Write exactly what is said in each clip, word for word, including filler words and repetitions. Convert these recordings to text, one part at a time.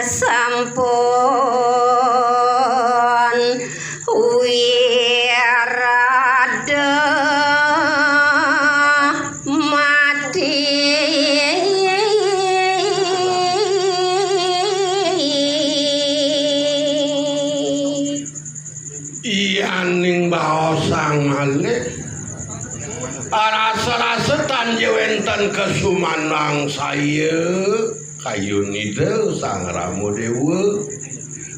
Sampun wirada mati. Iyaning baosang malih, arasa-rasa tan ja wénten kasumanang saya kayun Ida Sang Rama Déwa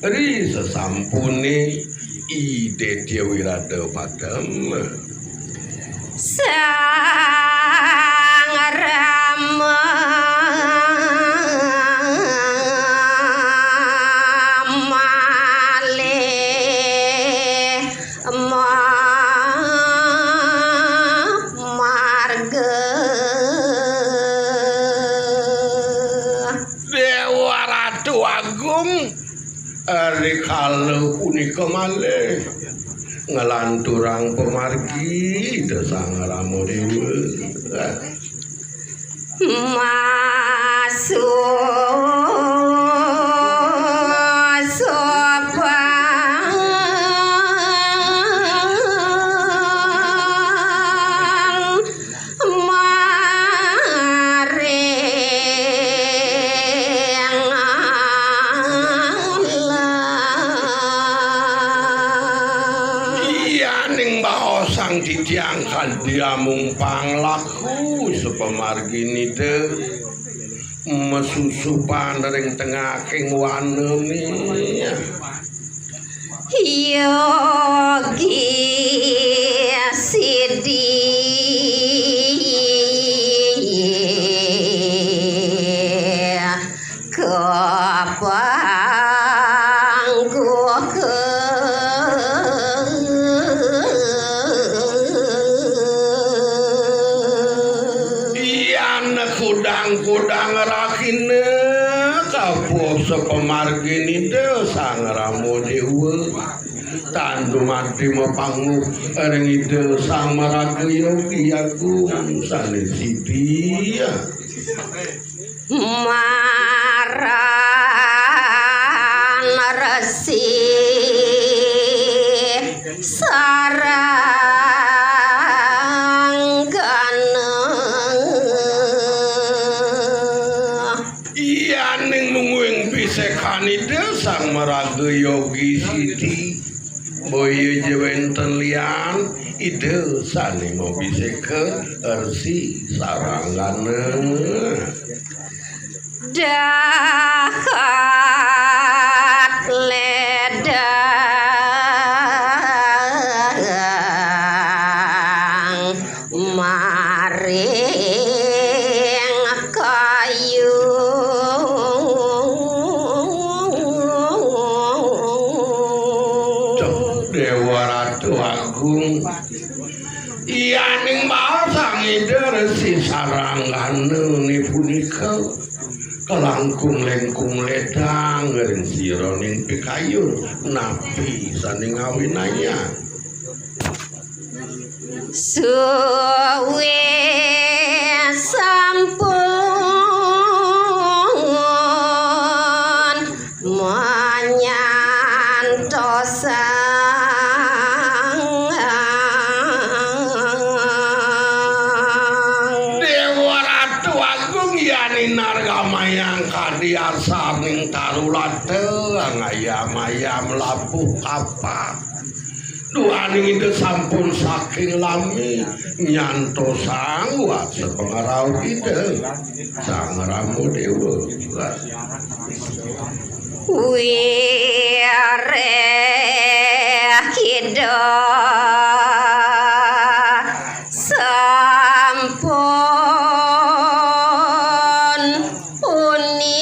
ri sasampuné Ida Déwa Wirada padem. Sang Rama malih ma-, marga. Déwa Ratu Agung, rikala punika malih nglanturang pamargi Ida Sang Rama Déwa. Masu sopang maring Allah. Iyaning baosang titiang kadya mung panglaku sapamargin Ida masusupan ring tengahing wanané. Yogi Sidi kapangguh. Yan kudang-kudang rahina kapuh sapamargin Ida Sang Rama Déwa. Tan dumadi mapangguh ring Ida Sang Maraga Yogi Agung sané sidi. Maran Resi Saranggana. Iyaning mungguing pisekan Ida Sang Maraga Yogi Sidi, boya ja wénten liyan Ida sané mabiseka Resi Saranggana. Dahat ledang maring kayu. Déwa Ratu Agung, iyaning baosang Ida Resi Saranggana punika kalangkung-lengkung ledang ring siraning pikayun napi sané ngawinayang. Suwi sampun manyantosang. Déwa Ratu Agung, yan inargamayang kadi arsaning tarulata, ngayam-ayam labuh kapak. Duaning Ida sampun saking lami nyantosang wasa pangrauh Ida Sang Rama Déwa. Wiréh Ida sampun puni.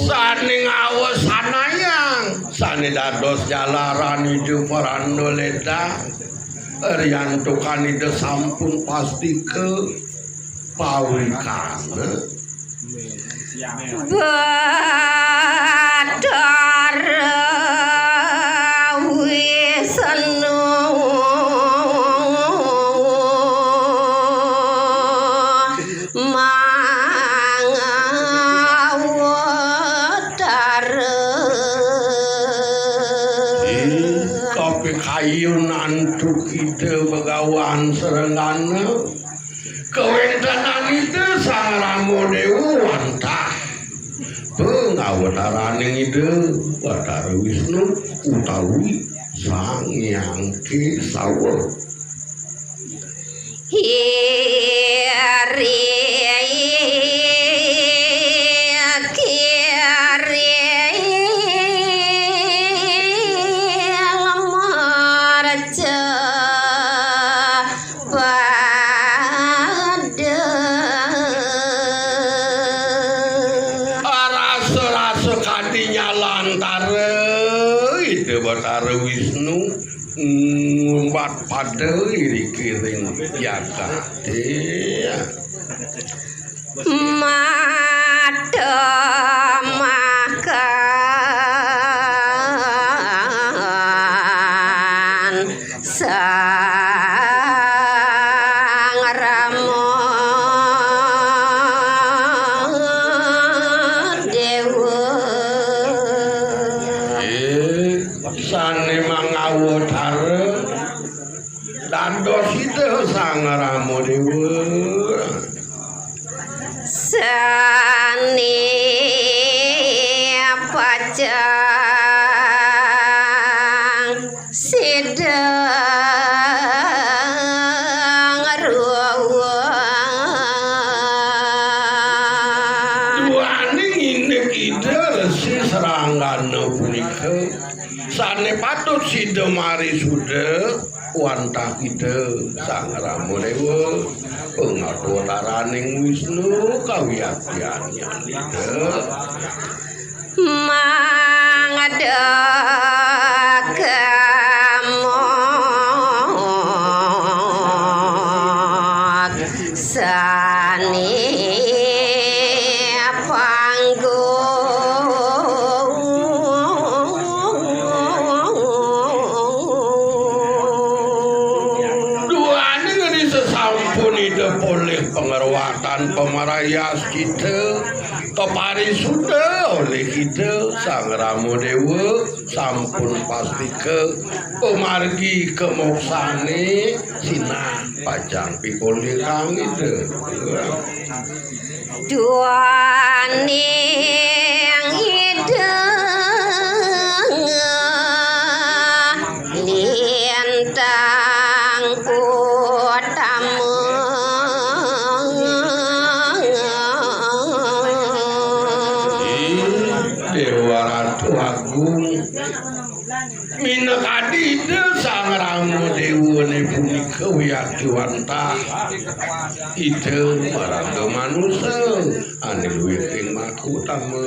Sané ngawasanayang, sané dados jalaran nuju Pranda Ledang, riantukan Ida sampun pastika pawikana. Bathara Wisnu. Ida Begawan Srenggana, kawéntenan Ida Sang Rama Déwa wantah pangawataraning Ida Batara Wisnu utawi Sang Hyang Késawa. Rasa-rasa kadi nyalantara Ida Batara Wisnu ngumbat pada irikiring jagaté. Mata makan Sang Rama Déwa. Eh, sané mangawatara dados Ida Sang Rama Déwa. Sané pacang sida ngruwuh. Duaning indik Ida Resi Sranggana punika sané patut sida marisuda wantah Ida Sang Rama Déwa, pangawataraning Wisnu kawiaktian Ida. Mangda kamot sané panggung. Duaning ri sesampun Ida polih pangruwatan pamarayas kita, kaparisuda olih Ida Sang Rama Déwa, sampun pastika pamargi kamoksané sinah pacang pikolih kang Ida. Duaning Ida lintang utama. Ih, Déwa Ratu Agung. Minakadi Ida Sang Rama Déwané punika wiakti wantah Ida marangga manusa ané luwiting maka utama.